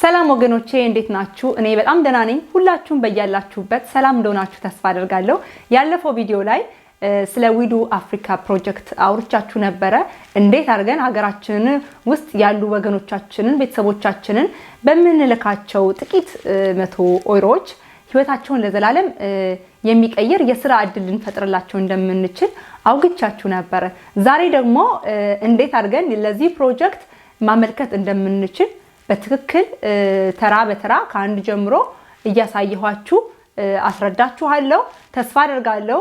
ሰላም ወገኖቼ፣ እንዴት ናችሁ? እኔ በጣም ደህና ነኝ። ሁላችሁም በያላችሁበት ሰላም እንደሆናችሁ ተስፋ አደርጋለሁ። ያለፈው ቪዲዮ ላይ ስለ WeDo Africa ፕሮጀክት አውርቻችሁ ነበረ። እንዴት አድርገን ሀገራችንን ውስጥ ያሉ ወገኖቻችንን፣ ቤተሰቦቻችንን በምንልካቸው ጥቂት መቶ ዩሮዎች ህይወታቸውን ለዘላለም የሚቀይር የስራ እድል ልንፈጥርላቸው እንደምንችል አውግቻችሁ ነበረ። ዛሬ ደግሞ እንዴት አድርገን ለዚህ ፕሮጀክት ማመልከት እንደምንችል በትክክል ተራ በተራ ከአንድ ጀምሮ እያሳየኋችሁ አስረዳችኋለሁ። ተስፋ አደርጋለሁ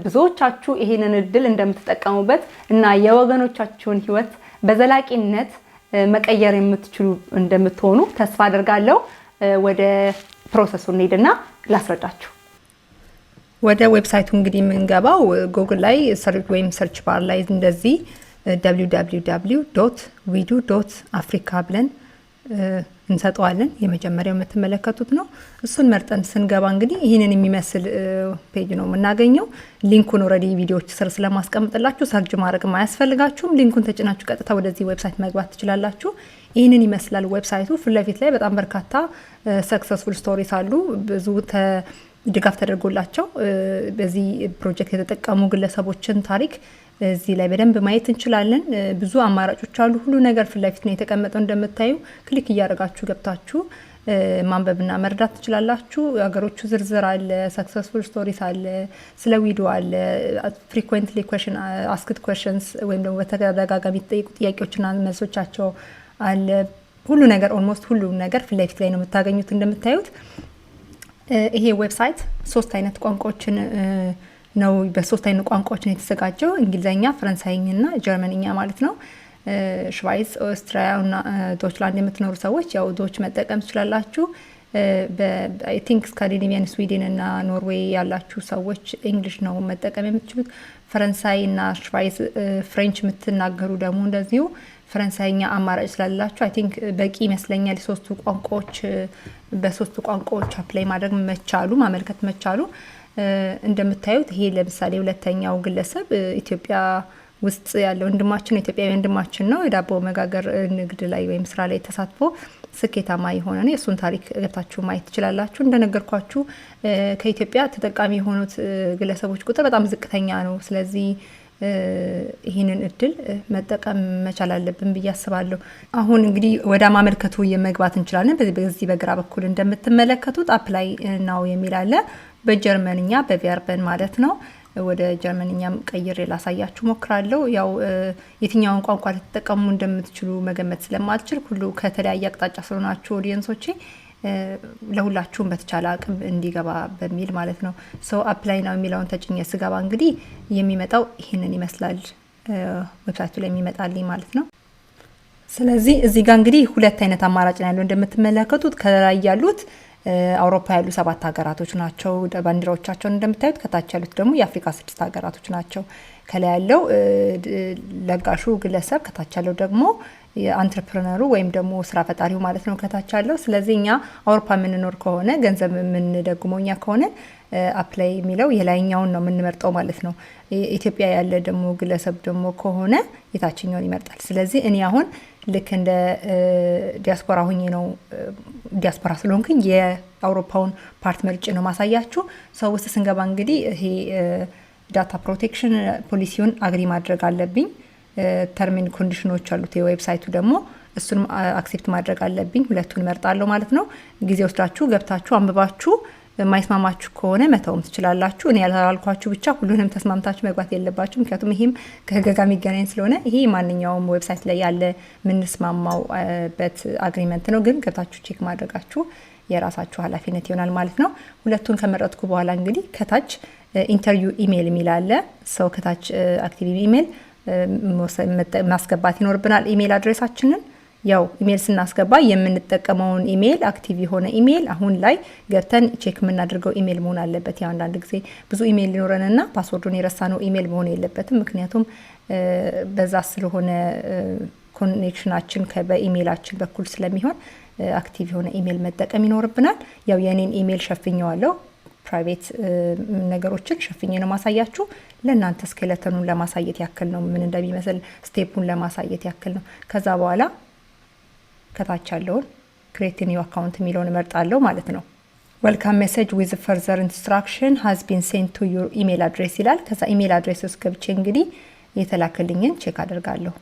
ብዙዎቻችሁ ይሄንን እድል እንደምትጠቀሙበት እና የወገኖቻችሁን ህይወት በዘላቂነት መቀየር የምትችሉ እንደምትሆኑ ተስፋ አደርጋለሁ። ወደ process ኡ እንሂድና ላስረዳችሁ። ወደ website ኡ እንግዲህ የምንገባው ጉግል ላይ ወይም search bar ላይ እንደዚህ www.wedo.africa ብለን እንሰጠዋለን። የመጀመሪያው የምትመለከቱት ነው። እሱን መርጠን ስንገባ እንግዲህ ይህንን የሚመስል page ነው የምናገኘው። Link ኡን already ቪዲዮዎች ስር ስለማስቀምጥላችሁ search ማድረግ አያስፈልጋችሁም። Link ኡን ተጭናችሁ ቀጥታ ወደዚህ website መግባት ትችላላችሁ። ይህንን ይመስላል website ኡ። ፊት ለፊት ላይ በጣም በርካታ successful stories አሉ። ብዙ ድጋፍ ተደርጎላቸው በዚህ ፕሮጀክት የተጠቀሙ ግለሰቦችን ታሪክ እዚህ ላይ በደንብ ማየት እንችላለን። ብዙ አማራጮች አሉ። ሁሉ ነገር ፊት ለፊት ነው የተቀመጠው። እንደምታዩ click እያደረጋችሁ ገብታችሁ ማንበብና መረዳት ትችላላችሁ። ሀገሮቹ ዝርዝር አለ፣ successful stories አለ፣ ስለ WeDo አለ፣ frequently question asked questions ወይም ደግሞ በተደጋጋሚ የተጠየቁ ጥያቄዎችና መልሶቻቸው አለ። ሁሉ ነገር፣ almost ሁሉ ነገር ፊት ለፊት ላይ ነው የምታገኙት። እንደምታዩት ይሄ website ሶስት አይነት ቋንቋዎችን ነው፣ በሶስት አይነት ቋንቋዎች ነው የተዘጋጀው፣ እንግሊዝኛ፣ ፈረንሳይኛና ጀርመንኛ ማለት ነው። Schweiz፣ ኦስትሪያ እና Deutschland የምትኖሩ ሰዎች ያው Deutsch መጠቀም ትችላላችሁ። I think ስካንዲኔቪያን፣ ስዊድን እና ኖርዌይ ያላችሁ ሰዎች English ነው መጠቀም የምትችሉት። ፈረንሳይ እና Schweiz French የምትናገሩ ደግሞ እንደዚሁ ፈረንሳይኛ አማራጭ ስላላችሁ I think በቂ ይመስለኛል። ሶስቱ ቋንቋዎች፣ በሶስቱ ቋንቋዎች apply ማድረግ መቻሉ፣ ማመልከት መቻሉ። እንደምታዩት ይሄ ለምሳሌ ሁለተኛው ግለሰብ ኢትዮጵያ ውስጥ ያለ ወንድማችን፣ ኢትዮጵያዊ ወንድማችን ነው። የዳቦ መጋገር ንግድ ላይ ወይም ስራ ላይ ተሳትፎ ስኬታማ የሆነ ነው። የእሱን ታሪክ ገብታችሁ ማየት ትችላላችሁ። እንደነገርኳችሁ ከኢትዮጵያ ተጠቃሚ የሆኑት ግለሰቦች ቁጥር በጣም ዝቅተኛ ነው። ስለዚህ ይህንን እድል መጠቀም መቻል አለብን ብዬ አስባለሁ። አሁን እንግዲህ ወደ ማመልከቱ የመግባት እንችላለን። በዚህ በግራ በኩል እንደምትመለከቱት apply now የሚል አለ። በጀርመንኛ bewerben ማለት ነው። ወደ ጀርመንኛም ቀይሬ ላሳያችሁ ሞክራለሁ። ያው የትኛውን ቋንቋ ልትጠቀሙ እንደምትችሉ መገመት ስለማልችል፣ ሁሉ ከተለያየ አቅጣጫ ስለሆናችሁ audience ኦቼ፣ ለሁላችሁም በተቻለ አቅም እንዲገባ በሚል ማለት ነው። So apply now የሚለውን ተጭኜ ስገባ እንግዲህ የሚመጣው ይህንን ይመስላል፣ website ኡ ላይ የሚመጣልኝ ማለት ነው። ስለዚህ እዚህ ጋር እንግዲህ ሁለት አይነት አማራጭ ነው ያለው። እንደምትመለከቱት ከላይ ያሉት አውሮፓ ያሉ ሰባት ሀገራቶች ናቸው። ባንዲራዎቻቸውን እንደምታዩት፣ ከታች ያሉት ደግሞ የአፍሪካ ስድስት ሀገራቶች ናቸው። ከላይ ያለው ለጋሹ ግለሰብ፣ ከታች ያለው ደግሞ የ entrepreneur ኡ ወይም ደግሞ ስራ ፈጣሪው ማለት ነው ከታች ያለው። ስለዚህ እኛ አውሮፓ የምንኖር ከሆነ፣ ገንዘብ የምንደጉመው እኛ ከሆነ apply የሚለው የላይኛውን ነው የምንመርጠው ማለት ነው። ኢትዮጵያ ያለ ደግሞ ግለሰብ ደግሞ ከሆነ የታችኛውን ይመርጣል። ስለዚህ እኔ አሁን ልክ እንደ ዲያስፖራ ሁኜ ነው፣ ዲያስፖራ ስለሆንኩኝ የአውሮፓውን part መርጬ ነው ማሳያችሁ። So ውስጥ ስንገባ እንግዲህ ይሄ data protection policy ውን agree ማድረግ አለብኝ። Term and condition ኦች አሉት የ website ኡ ደግሞ፣ እሱንም accept ማድረግ አለብኝ። ሁለቱን መርጣለሁ ማለት ነው። ጊዜ ወስዳችሁ ገብታችሁ አንብባችሁ የማይስማማችሁ ከሆነ መተውም ትችላላችሁ። እኔ ያላልኳችሁ ብቻ ሁሉንም ተስማምታችሁ መግባት የለባችሁ። ምክንያቱም ይሄም ከህግ ጋር የሚገናኝ ስለሆነ ይሄ ማንኛውም website ላይ ያለ የምንስማማውበት agreement ነው። ግን ገብታችሁ check ማድረጋችሁ የራሳችሁ ኃላፊነት ይሆናል ማለት ነው። ሁለቱን ከመረጥኩ በኋላ እንግዲህ ከታች enter your email የሚል አለ። So ከታች active email ማስገባት ይኖርብናል email address ኣችንን። ያው ኢሜል ስናስገባ የምንጠቀመውን email፣ active የሆነ ኢሜል፣ አሁን ላይ ገብተን check የምናደርገው ኢሜል መሆን አለበት። ያው አንዳንድ ጊዜ ብዙ ኢሜል ሊኖረንና password ኡን የረሳነው ኢሜል መሆን የለበትም። ምክንያቱም በዛ ስለሆነ connection ኣችን በ email ኣችን በኩል ስለሚሆን active የሆነ ኢሜል መጠቀም ይኖርብናል። ያው የኔን ኢሜል ሸፍኘዋለሁ። Private ነገሮችን ሸፍኜ ነው ማሳያችሁ። ለእናንተ skeleton ኡን ለማሳየት ያክል ነው፣ ምን እንደሚመስል step ኡን ለማሳየት ያክል ነው። ከዛ በኋላ ከታች ያለውን Create new account የሚለውን እመርጣለሁ ማለት ነው። Welcome message with further instruction has been sent to your email address ይላል። ከዛ email address ውስጥ ገብቼ እንግዲህ የተላከልኝን check አደርጋለሁ።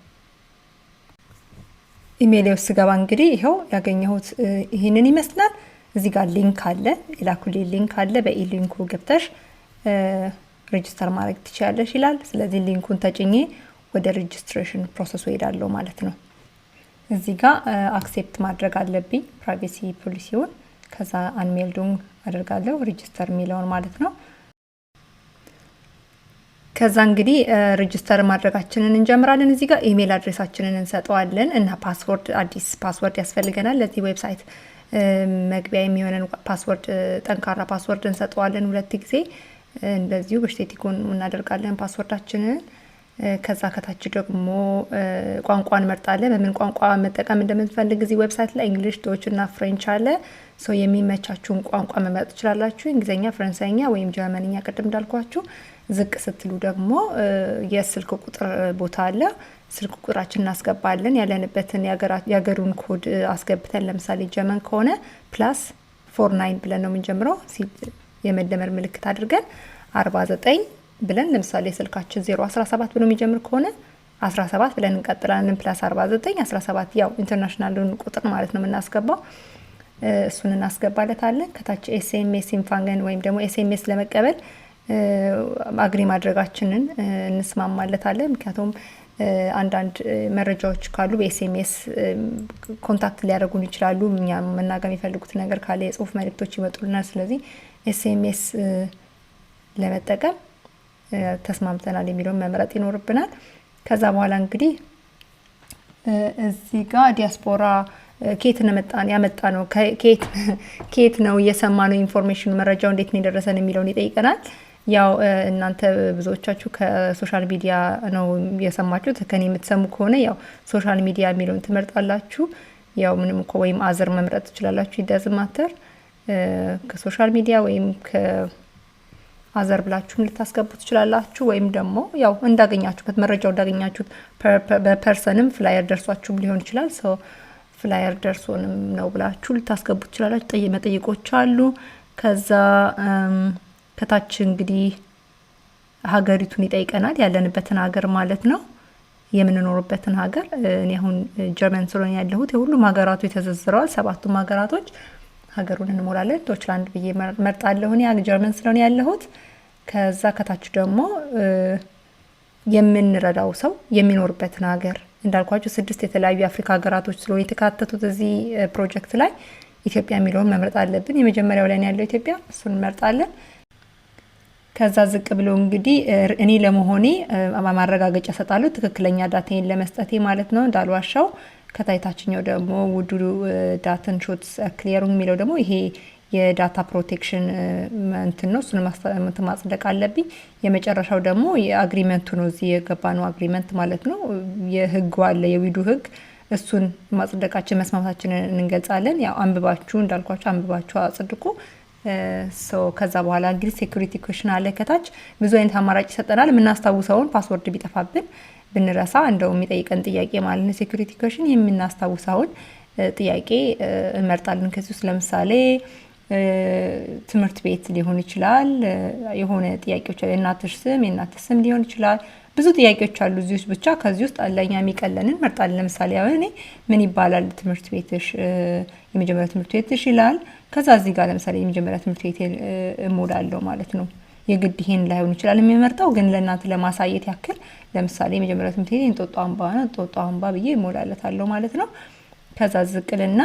ኢሜይል ውስጥ ስገባ እንግዲህ ይኸው ያገኘሁት ይህንን ይመስላል። እዚህ ጋር link አለ፣ የላኩልኝ link አለ። በ link ኡ ገብተሽ register ማድረግ ትችያለሽ ይላል። ስለዚህ link ኡን ተጭኜ ወደ registration process ኡ ሄዳለሁ ማለት ነው። እዚህ ጋር accept ማድረግ አለብኝ privacy policy ውን። ከዛ Anmeldung አደርጋለሁ register የሚለውን ማለት ነው። ከዛ እንግዲህ register ማድረጋችንን እንጀምራለን። እዚህ ጋር email address ኣችንን እንሰጠዋለን እና password፣ አዲስ password ያስፈልገናል ለዚህ website መግቢያ የሚሆነን password፣ ጠንካራ password እንሰጠዋለን። ሁለት ጊዜ እንደዚሁ Bestätigung እናደርጋለን password ኣችንን። ከዛ ከታች ደግሞ ቋንቋ እንመርጣለን። በምን ቋንቋ መጠቀም እንደምንፈልግ እዚህ website ላይ English፣ Deutsch እና French አለ። So የሚመቻችሁን ቋንቋ መምረጥ ትችላላችሁ። እንግሊዝኛ፣ ፈረንሳይኛ ወይም ጀርመንኛ ቅድም እንዳልኳችሁ። ዝቅ ስትሉ ደግሞ የስልክ ቁጥር ቦታ አለ። ስልክ ቁጥራችን እናስገባለን። ያለንበትን የሀገሩን ኮድ አስገብተን ለምሳሌ ጀርመን ከሆነ +49 ብለን ነው የምንጀምረው። የመደመር ምልክት አድርገን 49 ብለን፣ ለምሳሌ ስልካችን 017 ብሎ የሚጀምር ከሆነ 17 ብለን እንቀጥላለን። +49 17፣ ያው international ኡን ቁጥር ማለት ነው የምናስገባው። እሱን እናስገባለታለን። ከታች SMS empfangen ወይም ደግሞ SMS ለመቀበል agree ማድረጋችንን እንስማማለታለን። ምክንያቱም አንዳንድ መረጃዎች ካሉ በ SMS contact ሊያደርጉን ይችላሉ። እኛ መናገር የሚፈልጉት ነገር ካለ የጽሁፍ መልእክቶች ይመጡልናል። ስለዚህ SMS ለመጠቀም ተስማምተናል የሚለውን መምረጥ ይኖርብናል። ከዛ በኋላ እንግዲህ እዚህ ጋር ዲያስፖራ ከየት ነው ያመጣ ነው፣ ከየት ነው እየሰማ ነው information ኑ፣ መረጃው እንዴት ነው የደረሰን የሚለውን ይጠይቀናል። ያው እናንተ ብዙዎቻችሁ ከ social media ነው የሰማችሁት። ከኔ የምትሰሙ ከሆነ ያው social media የሚለውን ትመርጣላችሁ። ያው ምንም እኮ ወይም other መምረጥ ትችላላችሁ። It doesn't matter፣ ከ social media ወይም ከ other ብላችሁም ልታስገቡ ትችላላችሁ። ወይም ደግሞ ያው እንዳገኛችሁበት፣ መረጃው እንዳገኛችሁት በ person ም flyer ደርሷችሁም ሊሆን ይችላል። So flyer ደርሶንም ነው ብላችሁ ልታስገቡ ትችላላችሁ። መጠይቆች አሉ። ከዛ ከታች እንግዲህ ሀገሪቱን ይጠይቀናል፣ ያለንበትን ሀገር ማለት ነው፣ የምንኖርበትን ሀገር። እኔ አሁን ጀርመን ስለሆነ ያለሁት የሁሉም ሀገራቱ ተዘርዝረዋል። ሰባቱም ሀገራቶች ሀገሩን እንሞላለን። Deutschland ብዬ መርጣለሁ እኔ ጀርመን ስለሆነ ያለሁት። ከዛ ከታች ደግሞ የምንረዳው ሰው የሚኖርበትን ሀገር፣ እንዳልኳቸው ስድስት የተለያዩ የአፍሪካ ሀገራቶች ስለሆነ የተካተቱት እዚህ ፕሮጀክት ላይ ኢትዮጵያ የሚለውን መምረጥ አለብን። የመጀመሪያው ላይ ያለው ኢትዮጵያ፣ እሱን እንመርጣለን። ከዛ ዝቅ ብሎ እንግዲህ እኔ ለመሆኔ ማረጋገጫ እሰጣለሁ፣ ትክክለኛ data ዬን ለመስጠቴ ማለት ነው፣ እንዳልዋሻው። ከታች ታችኛው ደግሞ WiDo Datenschutzerklärung የሚለው ደግሞ ይሄ የ data protection እንትን ነው። እሱን ማጽደቅ አለብኝ። የመጨረሻው ደግሞ የ agreement ኡ ነው። እዚህ የገባነው agreement ማለት ነው። የህጉ አለ፣ የ WiDo ህግ፣ እሱን ማጽደቃችን መስማማታችንን እንገልጻለን። ያው አንብባችሁ፣ እንዳልኳችሁ አንብባችሁ አጽድቁ። ከዛ በኋላ እንግዲህ security question አለ ከታች፣ ብዙ አይነት አማራጭ ይሰጠናል። የምናስታውሰውን፣ password ቢጠፋብን ብንረሳ እንደው የሚጠይቀን ጥያቄ ማለት ነው። Security question የምናስታውሰውን ጥያቄ እንመርጣለን። ከዚህ ውስጥ ለምሳሌ ትምህርት ቤት ሊሆን ይችላል። የሆነ ጥያቄዎች፣ የእናትሽ ስም፣ የእናትህ ስም ሊሆን ይችላል። ብዙ ጥያቄዎች አሉ እዚህ ውስጥ። ብቻ ከዚህ ውስጥ ለእኛ የሚቀለንን እንመርጣለን። ለምሳሌ አሁን እኔ ምን ይባላል ትምህርት ቤትሽ፣ የመጀመሪያ ትምህርት ቤትሽ ይላል። ከዛ እዚህ ጋር ለምሳሌ የመጀመሪያ ትምህርት ቤት እሞላለሁ ማለት ነው። የግድ ይሄን ላይሆን ይችላል የሚመርጠው፣ ግን ለእናንተ ለማሳየት ያክል ለምሳሌ የመጀመሪያ ትምህርት ቤት እንጦጦ አምባ ነው። እንጦጦ አምባ ብዬ እሞላለታለሁ ማለት ነው። ከዛ ዝቅ እልና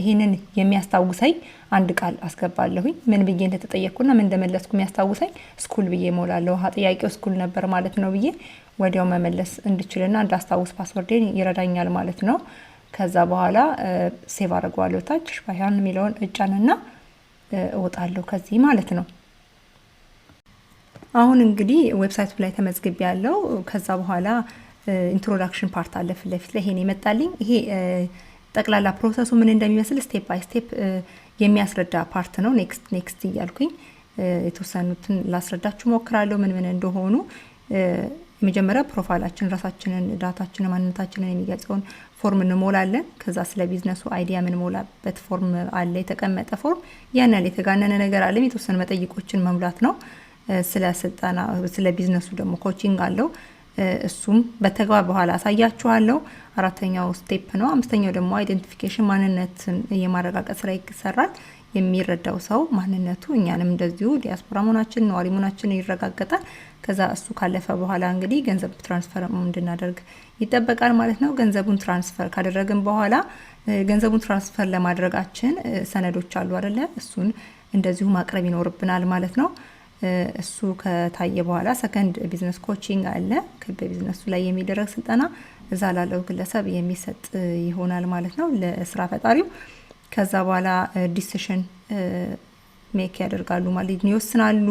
ይሄንን የሚያስታውሰኝ አንድ ቃል አስገባለሁኝ። ምን ብዬ እንደተጠየቅኩና ምን እንደመለስኩ የሚያስታውሰኝ school ብዬ እሞላለሁ። ጥያቄው school ነበር ማለት ነው ብዬ ወዲያው መመለስ እንድችልና እንዳስታውስ password ኤን ይረዳኛል ማለት ነው። ከዛ በኋላ save አድርገዋለሁ። ታች speichern የሚለውን እጫንና እወጣለሁ ከዚህ ማለት ነው። አሁን እንግዲህ website ኡ ላይ ተመዝግቤያለሁ። ከዛ በኋላ introduction part አለ ፊት ለፊት ላይ፣ ይሄን የመጣልኝ ይሄ ጠቅላላ process ኡ ምን እንደሚመስል step by step የሚያስረዳ part ነው። Next next እያልኩኝ የተወሰኑትን ላስረዳችሁ ሞክራለሁ ምን ምን እንደሆኑ። የመጀመሪያ profile ኣችን፣ ራሳችንን፣ data ችንን፣ ማንነታችንን የሚገልጸውን Form እንሞላለን። ከዛ ስለ ቢዝነሱ idea የምንሞላበት form አለ፣ የተቀመጠ form። ያን ያህል የተጋነነ ነገር አለም፣ የተወሰኑ መጠይቆችን መሙላት ነው። ስለ ስልጠና፣ ስለ ቢዝነሱ ደግሞ coaching አለው። እሱም በተግባር በኋላ አሳያችኋለሁ። አራተኛው step ነው። አምስተኛው ደግሞ identification፣ ማንነትን የማረጋገጥ ስራ ይሰራል። የሚረዳው ሰው ማንነቱ እኛንም እንደዚሁ ዲያስፖራ መሆናችን፣ ነዋሪ መሆናችን ይረጋገጣል። ከዛ እሱ ካለፈ በኋላ እንግዲህ ገንዘብ transfer እንድናደርግ ይጠበቃል ማለት ነው። ገንዘቡን transfer ካደረግን በኋላ ገንዘቡን transfer ለማድረጋችን ሰነዶች አሉ አይደለ? እሱን እንደዚሁ ማቅረብ ይኖርብናል ማለት ነው። እሱ ከታየ በኋላ second business coaching አለ። በቢዝነሱ ላይ የሚደረግ ስልጠና እዛ ላለው ግለሰብ የሚሰጥ ይሆናል ማለት ነው፣ ለስራ ፈጣሪው። ከዛ በኋላ decision make ያደርጋሉ ማለት ይወስናሉ።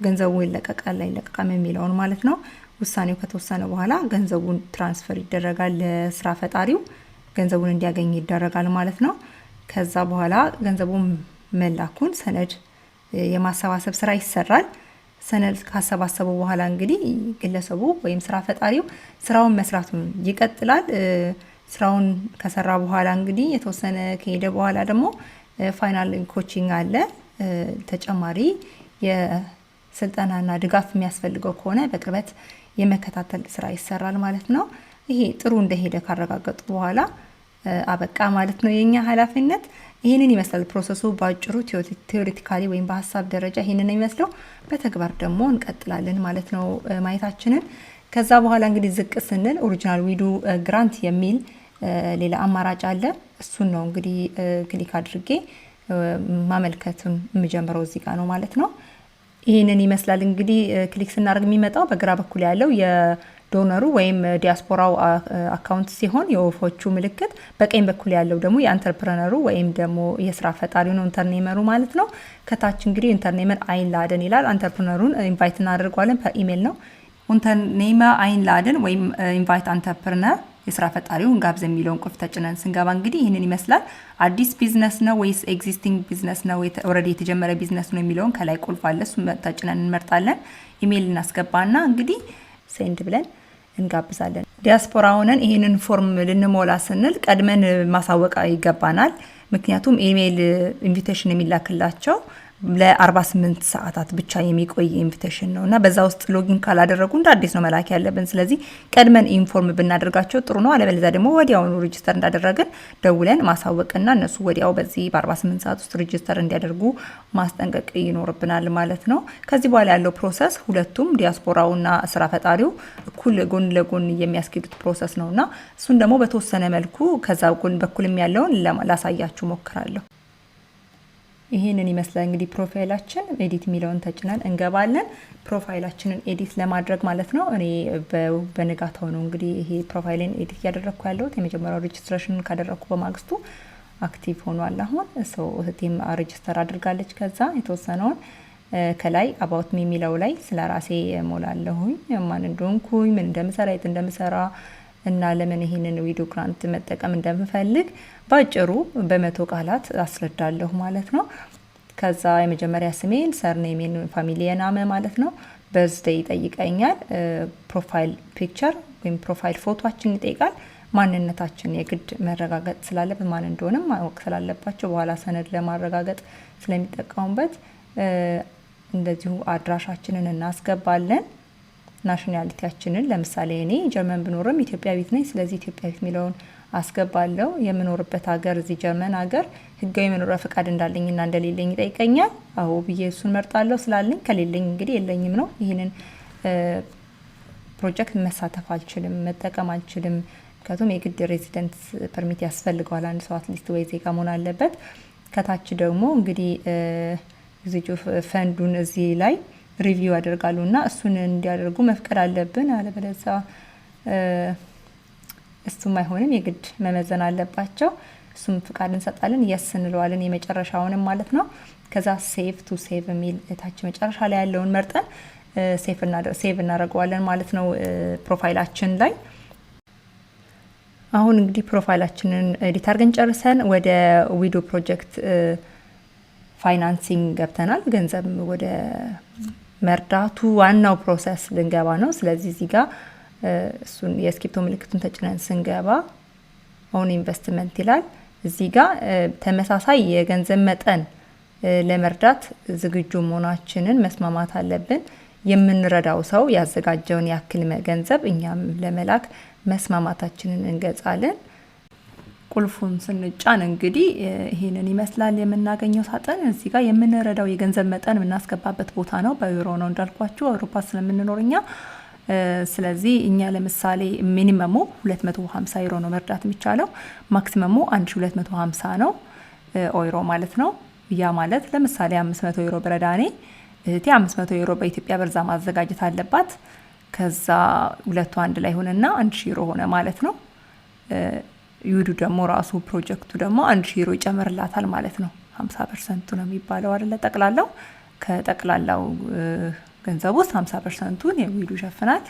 ገንዘቡ ይለቀቃል አይለቀቃም የሚለውን ማለት ነው። ውሳኔው ከተወሰነ በኋላ ገንዘቡን transfer ይደረጋል፣ ለስራ ፈጣሪው ገንዘቡን እንዲያገኝ ይደረጋል ማለት ነው። ከዛ በኋላ ገንዘቡን መላኩን ሰነድ የማሰባሰብ ስራ ይሰራል። ሰነድ ካሰባሰቡ በኋላ እንግዲህ ግለሰቡ ወይም ስራ ፈጣሪው ስራውን መስራቱን ይቀጥላል። ስራውን ከሰራ በኋላ እንግዲህ የተወሰነ ከሄደ በኋላ ደግሞ final coaching አለ። ተጨማሪ የስልጠናና ድጋፍ የሚያስፈልገው ከሆነ በቅርበት የመከታተል ስራ ይሰራል ማለት ነው። ይሄ ጥሩ እንደሄደ ካረጋገጡ በኋላ አበቃ ማለት ነው የኛ ኃላፊነት። ይህንን ይመስላል process ኡ በአጭሩ። Theoretically ወይም በሀሳብ ደረጃ ይህንን የሚመስለው፣ በተግባር ደግሞ እንቀጥላለን ማለት ነው ማየታችንን። ከዛ በኋላ እንግዲህ ዝቅ ስንል original WEDO grant የሚል ሌላ አማራጭ አለ። እሱን ነው እንግዲህ click አድርጌ ማመልከቱን የምጀምረው እዚህ ጋር ነው ማለት ነው። ይህንን ይመስላል እንግዲህ click ስናደርግ የሚመጣው በግራ በኩል ያለው የ donor ኡ ወይም ዲያስፖራው account ሲሆን የወፎቹ ምልክት፣ በቀኝ በኩል ያለው ደግሞ የ entrepreneur ኡ ወይም ደግሞ የስራ ፈጣሪው ነው፣ Unternehmer ኡ ማለት ነው። ከታች እንግዲህ Unternehmer einladen ይላል። Entrepreneur ኡን invite እናደርገዋለን፣ per email ነው። Unternehmer einladen ወይም invite entrepreneur፣ የስራ ፈጣሪውን ጋብዝ የሚለውን ቁልፍ ተጭነን ስንገባ እንግዲህ ይህንን ይመስላል። አዲስ ቢዝነስ ነው ወይስ existing business ነው፣ already የተጀመረ ቢዝነስ ነው የሚለውን ከላይ ቁልፍ አለ። እሱን ተጭነን እንመርጣለን። ኢሜይል እናስገባና እንግዲህ send ብለን እንጋብዛለን። ዲያስፖራ ሆነን ይህንን form ልንሞላ ስንል ቀድመን ማሳወቅ ይገባናል። ምክንያቱም email invitation የሚላክላቸው ለ48 ሰዓታት ብቻ የሚቆይ invitation ነው እና በዛ ውስጥ login ካላደረጉ እንደ አዲስ ነው መላክ ያለብን። ስለዚህ ቀድመን inform ብናደርጋቸው ጥሩ ነው። አለበለዚያ ደግሞ ወዲያውኑ register እንዳደረግን ደውለን ማሳወቅና እነሱ ወዲያው በዚህ በ48 ሰዓት ውስጥ register እንዲያደርጉ ማስጠንቀቅ ይኖርብናል ማለት ነው። ከዚህ በኋላ ያለው process ሁለቱም ዲያስፖራውና ስራ ፈጣሪው እኩል ጎን ለጎን የሚያስኬዱት process ነው እና እሱን ደግሞ በተወሰነ መልኩ ከዛ ጎን በኩልም ያለውን ላሳያችሁ ሞክራለሁ። ይሄንን ይመስላል እንግዲህ profile ኣችን። Edit የሚለውን ተጭነን እንገባለን። Profile ኣችንን edit ለማድረግ ማለት ነው። እኔ በንጋታው ነው እንግዲህ ይሄ profile ን edit እያደረግኩ ያለሁት። የመጀመሪያው registration ካደረግኩ በማግስቱ active ሆኗል። አሁን so እህቴም register አድርጋለች። ከዛ የተወሰነውን ከላይ about me የሚለው ላይ ስለ ራሴ ሞላለሁኝ። ማን እንደሆንኩኝ፣ ምን እንደምሰራ፣ የት እንደምሰራ እና ለምን ይሄንን WEDO grant መጠቀም እንደምፈልግ ባጭሩ በ100 ቃላት አስረዳለሁ ማለት ነው። ከዛ የመጀመሪያ ስሜን፣ surname ኤን፣ Familienname ማለት ነው። Birthday ይጠይቀኛል። Profile picture ወይም profile ፎቶችን ይጠይቃል። ማንነታችን የግድ መረጋገጥ ስላለበት፣ ማን እንደሆነም ማወቅ ስላለባቸው፣ በኋላ ሰነድ ለማረጋገጥ ስለሚጠቀሙበት እንደዚሁ አድራሻችንን እናስገባለን። Nationality ያችንን፣ ለምሳሌ እኔ ጀርመን ብኖርም ኢትዮጵያዊት ነኝ። ስለዚህ ኢትዮጵያዊት የሚለውን አስገባለሁ። የምኖርበት ሀገር፣ እዚህ ጀርመን ሀገር ህጋዊ መኖሪያ ፈቃድ እንዳለኝና እንደሌለኝ ይጠይቀኛል። አዎ ብዬ እሱን መርጣለሁ ስላለኝ፣ ከሌለኝ እንግዲህ የለኝም ነው። ይህንን ፕሮጀክት መሳተፍ አልችልም፣ መጠቀም አልችልም። ምክንያቱም የግድ resident permit ያስፈልገዋል አንድ ሰው፣ at least ወይ ዜጋ መሆን አለበት። ከታች ደግሞ እንግዲህ ፈንዱን እዚህ ላይ review ያደርጋሉ እና እሱን እንዲያደርጉ መፍቀድ አለብን። አለበለዚያ እሱም አይሆንም፣ የግድ መመዘን አለባቸው። እሱም ፍቃድ እንሰጣለን፣ yes እንለዋለን የመጨረሻውንም ማለት ነው። ከዛ save to save የሚል ታች መጨረሻ ላይ ያለውን መርጠን save እናደርገዋለን ማለት ነው profile ኣችን ላይ። አሁን እንግዲህ profile ኣችንን edit አድርገን ጨርሰን ወደ WEDO project financing ገብተናል። ገንዘብ ወደ መርዳቱ ዋናው process ልንገባ ነው። ስለዚህ እዚህ ጋር እሱን የእስክሪብቶ ምልክቱን ተጭነን ስንገባ Own investment ይላል። እዚህ ጋር ተመሳሳይ የገንዘብ መጠን ለመርዳት ዝግጁ መሆናችንን መስማማት አለብን። የምንረዳው ሰው ያዘጋጀውን ያክል ገንዘብ እኛም ለመላክ መስማማታችንን እንገልጻለን። ቁልፉን ስንጫን እንግዲህ ይሄንን ይመስላል የምናገኘው ሳጥን። እዚህ ጋር የምንረዳው የገንዘብ መጠን የምናስገባበት ቦታ ነው። በዩሮ ነው እንዳልኳችሁ፣ አውሮፓ ስለምንኖር እኛ። ስለዚህ እኛ ለምሳሌ minimum ኡ 250 ዩሮ ነው መርዳት የሚቻለው። Maximum ኡ 1250 ነው ዩሮ ማለት ነው። ያ ማለት ለምሳሌ 500 ዩሮ ብረዳ እኔ፣ እህቴ 500 ዩሮ በኢትዮጵያ ብር ማዘጋጀት አለባት። ከዛ ሁለቱ አንድ ላይ ሆነና 1000 ዩሮ ሆነ ማለት ነው። WeDo ደግሞ ራሱ ፕሮጀክቱ ደግሞ 1000 ዩሮ ይጨምርላታል ማለት ነው። 50% ኡ ነው የሚባለው አይደለ? ጠቅላላው ከጠቅላላው ገንዘብ ውስጥ 50% ኡን የ WeDo ይሸፍናል።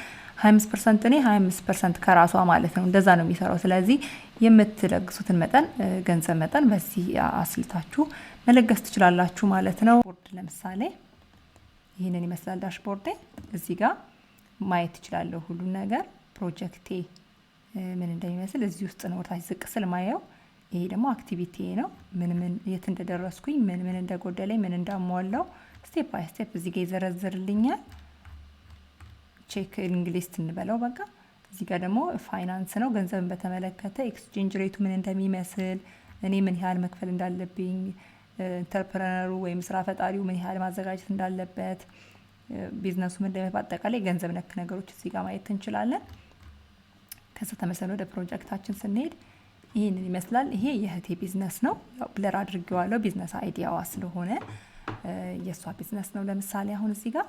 25% እኔ፣ 25% ከራሷ ማለት ነው። እንደዛ ነው የሚሰራው። ስለዚህ የምትለግሱትን መጠን ገንዘብ መጠን በዚህ አስልታችሁ መለገስ ትችላላችሁ ማለት ነው። Dashboard ለምሳሌ ይህንን ይመስላል dashboard ኤ። እዚህ ጋር ማየት ትችላለሁ ሁሉን ነገር፣ ፕሮጀክቴ ምን እንደሚመስል እዚህ ውስጥ ነው ወደታች ዝቅ ስል ማየው። ይሄ ደግሞ activity ነው። ምን ምን የት እንደደረስኩኝ፣ ምን ምን እንደጎደለኝ፣ ምን እንዳሟላው step by step እዚህ ጋር ይዘረዝርልኛል። Checking list እንበለው በቃ። እዚህ ጋር ደግሞ ፋይናንስ ነው። ገንዘብን በተመለከተ exchange rate ኡ ምን እንደሚመስል፣ እኔ ምን ያህል መክፈል እንዳለብኝ፣ entrepreneur ኡ ወይም ስራ ፈጣሪው ምን ያህል ማዘጋጀት እንዳለበት፣ ቢዝነሱ ምን እንደሚመስል፣ በአጠቃላይ ገንዘብ ነክ ነገሮች እዚህ ጋር ማየት እንችላለን። ከዛ ተመልሰን ወደ ፕሮጀክታችን ስንሄድ ይህንን ይመስላል። ይሄ የእህቴ ቢዝነስ ነው። ያው blur አድርጌዋለሁ፣ business idea ዋ ስለሆነ የእሷ ቢዝነስ ነው። ለምሳሌ አሁን እዚህ ጋር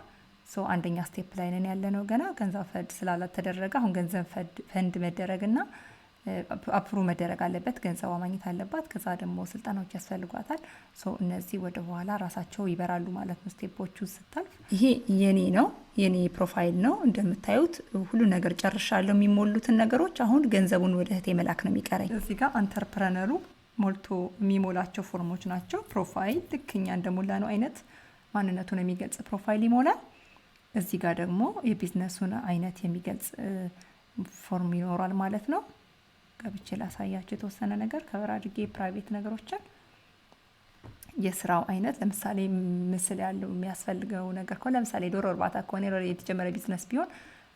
so አንደኛ step ላይ ነን ያለነው፣ ገና ገንዘብ ፈንድ ስላልተደረገ። አሁን ገንዘብ ፈንድ መደረግና approve መደረግ አለበት። ገንዘቧ ማግኘት አለባት። ከዛ ደግሞ ስልጠናዎች ያስፈልጓታል። So እነዚህ ወደ በኋላ ራሳቸው ይበራሉ ማለት ነው step ኦቹ ስታልፍ። ይሄ የኔ ነው፣ የኔ profile ነው። እንደምታዩት ሁሉ ነገር ጨርሻለሁ፣ የሚሞሉትን ነገሮች። አሁን ገንዘቡን ወደ እህቴ መላክ ነው የሚቀረኝ። እዚህ ጋር entrepreneur ኡ ሞልቶ የሚሞላቸው ፎርሞች ናቸው። Profile ልክ እኛ እንደሞላነው አይነት ማንነቱን የሚገልጽ profile ይሞላል። እዚህ ጋር ደግሞ የቢዝነሱን አይነት የሚገልጽ ፎርም ይኖራል ማለት ነው። ገብቼ ላሳያችሁ የተወሰነ ነገር cover አድርጌ private ነገሮችን። የስራው አይነት ለምሳሌ ምስል ያለው የሚያስፈልገው ነገር ከሆነ፣ ለምሳሌ ዶሮ እርባታ ከሆነ፣ የተጀመረ ቢዝነስ ቢሆን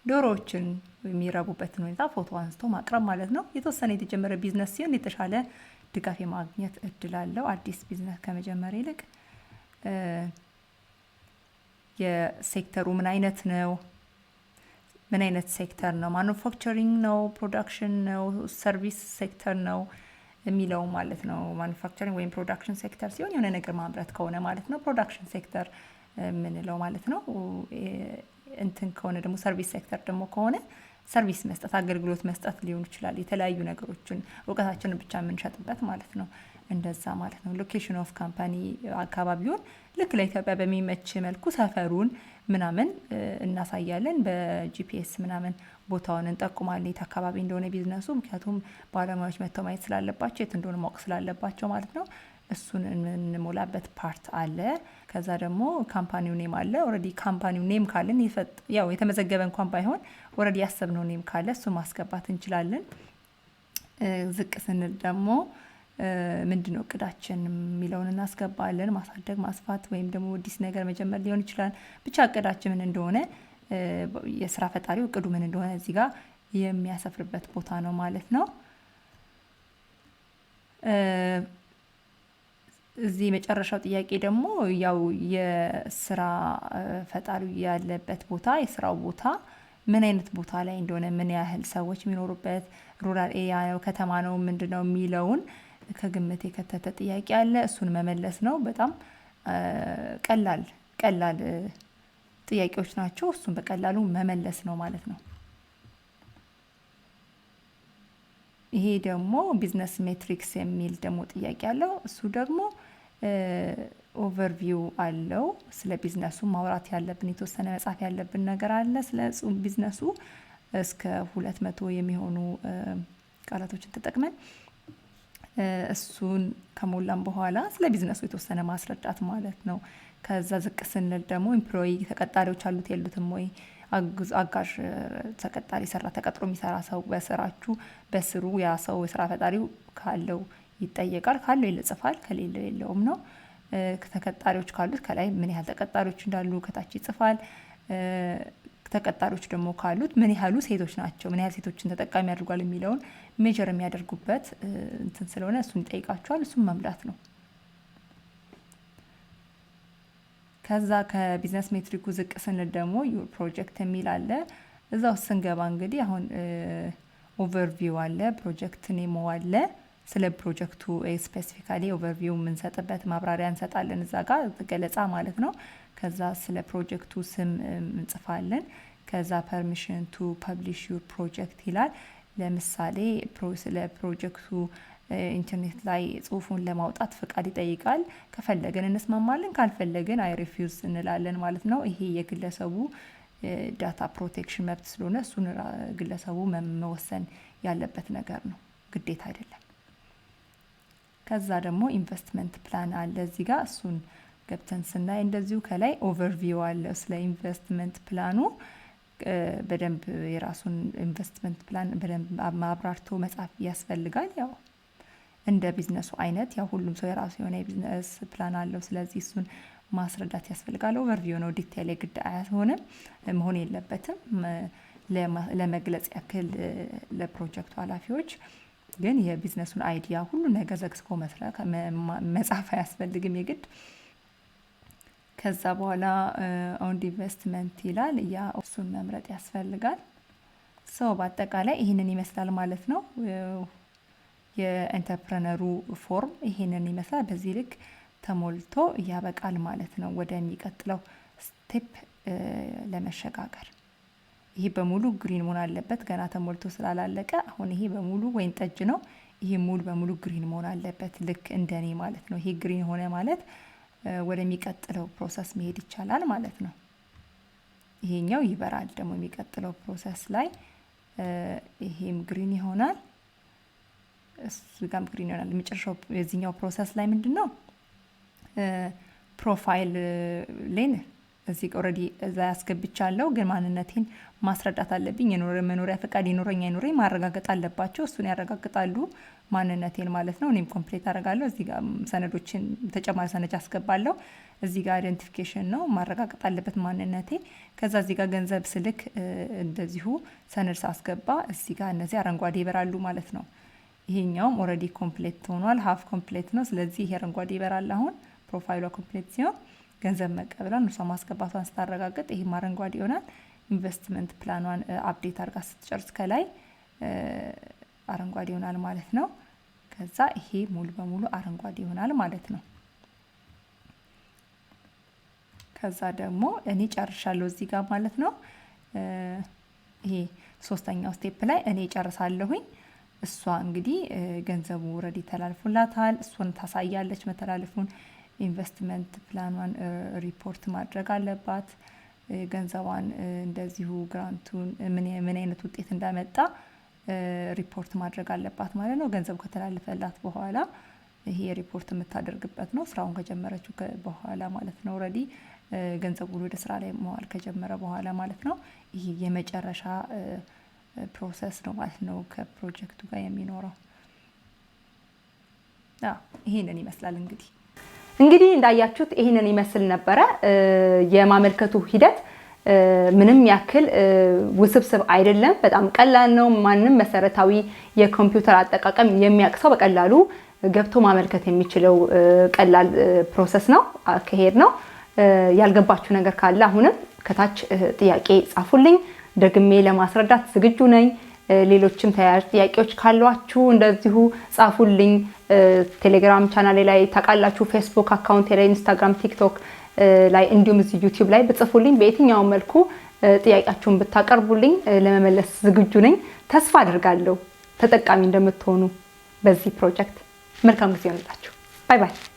ዶሮዎችን የሚረቡበትን ሁኔታ ፎቶ አንስቶ ማቅረብ ማለት ነው። የተወሰነ የተጀመረ ቢዝነስ ሲሆን የተሻለ ድጋፍ የማግኘት እድል አለው አዲስ ቢዝነስ ከመጀመር ይልቅ። የሴክተሩ ምን አይነት ነው? ምን አይነት ሴክተር ነው? Manufacturing ነው? Production ነው? Service sector ነው የሚለው ማለት ነው። Manufacturing ወይም production sector ሲሆን የሆነ ነገር ማምረት ከሆነ ማለት ነው። Production sector የምንለው ማለት ነው። እንትን ከሆነ ደግሞ፣ service sector ደግሞ ከሆነ service መስጠት፣ አገልግሎት መስጠት ሊሆን ይችላል። የተለያዩ ነገሮችን እውቀታችንን ብቻ የምንሸጥበት ማለት ነው። እንደዛ ማለት ነው። Location of company አካባቢውን ልክ ለኢትዮጵያ በሚመች መልኩ ሰፈሩን ምናምን እናሳያለን። በ GPS ምናምን ቦታውን እንጠቁማለን የት አካባቢ እንደሆነ ቢዝነሱ። ምክንያቱም ባለሙያዎች መጥተው ማየት ስላለባቸው፣ የት እንደሆነ ማወቅ ስላለባቸው ማለት ነው። እሱን የምንሞላበት part አለ። ከዛ ደግሞ company ው name አለ። Already company ው name ካለን፣ ያው የተመዘገበ እንኳን ባይሆን already ያሰብነው name ካለ እሱን ማስገባት እንችላለን። ዝቅ ስንል ደግሞ ምንድነው እቅዳችን የሚለውን እናስገባለን። ማሳደግ፣ ማስፋት ወይም ደግሞ አዲስ ነገር መጀመር ሊሆን ይችላል። ብቻ እቅዳችን ምን እንደሆነ፣ የስራ ፈጣሪው እቅዱ ምን እንደሆነ እዚህ ጋር የሚያሰፍርበት ቦታ ነው ማለት ነው። እዚህ የመጨረሻው ጥያቄ ደግሞ ያው የስራ ፈጣሪው ያለበት ቦታ፣ የስራው ቦታ ምን አይነት ቦታ ላይ እንደሆነ፣ ምን ያህል ሰዎች የሚኖሩበት፣ rural area ነው፣ ከተማ ነው፣ ምንድነው የሚለውን ከግምት የከተተ ጥያቄ አለ። እሱን መመለስ ነው። በጣም ቀላል ቀላል ጥያቄዎች ናቸው። እሱን በቀላሉ መመለስ ነው ማለት ነው። ይሄ ደግሞ business metrics የሚል ደግሞ ጥያቄ አለው። እሱ ደግሞ overview አለው። ስለ ቢዝነሱ ማውራት ያለብን፣ የተወሰነ መጻፍ ያለብን ነገር አለ። ስለ ቢዝነሱ እስከ 200 የሚሆኑ ቃላቶችን ተጠቅመን እሱን ከሞላን በኋላ ስለ ቢዝነሱ የተወሰነ ማስረዳት ማለት ነው። ከዛ ዝቅ ስንል ደግሞ employee ተቀጣሪዎች አሉት የሉትም ወይ፣ አጋዥ ተቀጣሪ ሰራ ተቀጥሮ የሚሰራ ሰው በስራችሁ በስሩ ያ ሰው የስራ ፈጣሪው ካለው ይጠየቃል። ካለው ይጽፋል፣ ከሌለው የለውም ነው። ተቀጣሪዎች ካሉት ከላይ ምን ያህል ተቀጣሪዎች እንዳሉ ከታች ይጽፋል። ተቀጣሪዎች ደግሞ ካሉት ምን ያህሉ ሴቶች ናቸው፣ ምን ያህል ሴቶችን ተጠቃሚ አድርጓል የሚለውን measure የሚያደርጉበት እንትን ስለሆነ እሱን ይጠይቃቸዋል። እሱን መሙላት ነው። ከዛ ከ business metric ኡ ዝቅ ስንል ደግሞ your project የሚል አለ። እዛ ውስጥ ስንገባ እንግዲህ አሁን overview አለ፣ project name ኦ አለ። ስለ ፕሮጀክቱ specifically overview የምንሰጥበት ማብራሪያ እንሰጣለን፣ እዛ ጋር ገለጻ ማለት ነው። ከዛ ስለ ፕሮጀክቱ ስም እንጽፋለን። ከዛ permission to publish your project ይላል። ለምሳሌ ስለ ፕሮጀክቱ ኢንተርኔት ላይ ጽሁፉን ለማውጣት ፍቃድ ይጠይቃል። ከፈለግን እንስማማለን፣ ካልፈለግን I refuse እንላለን ማለት ነው። ይሄ የግለሰቡ data protection መብት ስለሆነ እሱን ግለሰቡ መወሰን ያለበት ነገር ነው፣ ግዴታ አይደለም። ከዛ ደግሞ investment plan አለ እዚህ ጋር። እሱን ገብተን ስናይ እንደዚሁ ከላይ overview አለ ስለ investment plan ኡ፣ በደንብ የራሱን investment plan በደንብ ማብራርቶ መጻፍ ያስፈልጋል። ያው እንደ ቢዝነሱ አይነት ያው ሁሉም ሰው የራሱ የሆነ የ business plan አለው። ስለዚህ እሱን ማስረዳት ያስፈልጋል። Overview ነው፣ detail የግድ አይሆንም፣ መሆን የለበትም። ለመግለጽ ያክል ለፕሮጀክቱ ኃላፊዎች ግን የ business ኡን idea ሁሉ ነገር ዘግዝቆ መጻፍ አያስፈልግም የግድ። ከዛ በኋላ owned investment ይላል። ያ እሱን መምረጥ ያስፈልጋል። So በአጠቃላይ ይህንን ይመስላል ማለት ነው። የ entrepreneur ኡ form ይሄንን ይመስላል። በዚህ ልክ ተሞልቶ ያበቃል ማለት ነው ወደሚቀጥለው step ለመሸጋገር። ይሄ በሙሉ green መሆን አለበት። ገና ተሞልቶ ስላላለቀ አሁን ይሄ በሙሉ ወይን ጠጅ ነው። ይሄ ሙሉ በሙሉ green መሆን አለበት፣ ልክ እንደኔ ማለት ነው። ይሄ green ሆነ ማለት ወደሚቀጥለው process መሄድ ይቻላል ማለት ነው። ይሄኛው ይበራል ደግሞ የሚቀጥለው process ላይ፣ ይሄም green ይሆናል፣ እሱ ጋም green ይሆናል። የመጨረሻው የዚህኛው process ላይ ምንድን ነው? Profile ሌን እዚህ already እዛ ያስገብቻለሁ፣ ግን ማንነቴን ማስረዳት አለብኝ። መኖሪያ ፈቃድ ይኖረኝ አይኖረኝ ማረጋገጥ አለባቸው። እሱን ያረጋግጣሉ ማንነቴን ማለት ነው። እኔም complete አደርጋለሁ። እዚህ ጋር ሰነዶችን ተጨማሪ ሰነድ አስገባለሁ። እዚህ ጋር identification ነው፣ ማረጋገጥ አለበት ማንነቴ። ከዛ እዚህ ጋር ገንዘብ ስልክ እንደዚሁ ሰነድ ሳስገባ እዚህ ጋር እነዚህ አረንጓዴ ይበራሉ ማለት ነው። ይሄኛውም already complete ሆኗል። Half complete ነው። ስለዚህ ይሄ አረንጓዴ ይበራል። አሁን profile ሏ complete ሲሆን ገንዘብ መቀበሏን እርሷ ማስገባቷን ስታረጋግጥ ይሄም አረንጓዴ ይሆናል። Investment plan ኗን update አድርጋ ስትጨርስ ከላይ አረንጓዴ ይሆናል ማለት ነው። ከዛ ይሄ ሙሉ በሙሉ አረንጓዴ ይሆናል ማለት ነው። ከዛ ደግሞ እኔ ጨርሻለሁ እዚህ ጋር ማለት ነው። ይሄ ሶስተኛው step ላይ እኔ ጨርሳለሁኝ። እሷ እንግዲህ ገንዘቡ already ተላልፎላታል። እሱን ታሳያለች መተላለፉን። Investment plan ኗን ሪፖርት ማድረግ አለባት። ገንዘቧን እንደዚሁ grant ኡን ምን አይነት ውጤት እንዳመጣ ሪፖርት ማድረግ አለባት ማለት ነው። ገንዘቡ ከተላለፈላት በኋላ ይሄ ሪፖርት የምታደርግበት ነው። ስራውን ከጀመረችው በኋላ ማለት ነው። Already ገንዘቡን ወደ ስራ ላይ መዋል ከጀመረ በኋላ ማለት ነው። ይሄ የመጨረሻ process ነው ማለት ነው ከፕሮጀክቱ ጋር የሚኖረው። ይሄንን ይመስላል እንግዲህ። እንግዲህ እንዳያችሁት ይህንን ይመስል ነበረ የማመልከቱ ሂደት። ምንም ያክል ውስብስብ አይደለም። በጣም ቀላል ነው። ማንም መሰረታዊ የኮምፒውተር አጠቃቀም የሚያውቅ ሰው በቀላሉ ገብቶ ማመልከት የሚችለው ቀላል process ነው፣ አካሄድ ነው። ያልገባችሁ ነገር ካለ አሁንም ከታች ጥያቄ ጻፉልኝ፣ ደግሜ ለማስረዳት ዝግጁ ነኝ። ሌሎችም ተያያዥ ጥያቄዎች ካሏችሁ እንደዚሁ ጻፉልኝ። ቴሌግራም ቻናሌ ላይ ታውቃላችሁ፣ ፌስቡክ account ኤ ላይ፣ ኢንስታግራም፣ ቲክቶክ ላይ እንዲሁም እዚህ ዩቲዩብ ላይ ብትጽፉልኝ በየትኛውም መልኩ ጥያቄያችሁን ብታቀርቡልኝ ለመመለስ ዝግጁ ነኝ። ተስፋ አድርጋለሁ ተጠቃሚ እንደምትሆኑ በዚህ ፕሮጀክት። መልካም ጊዜ ይሆንላችሁ። Bye bye።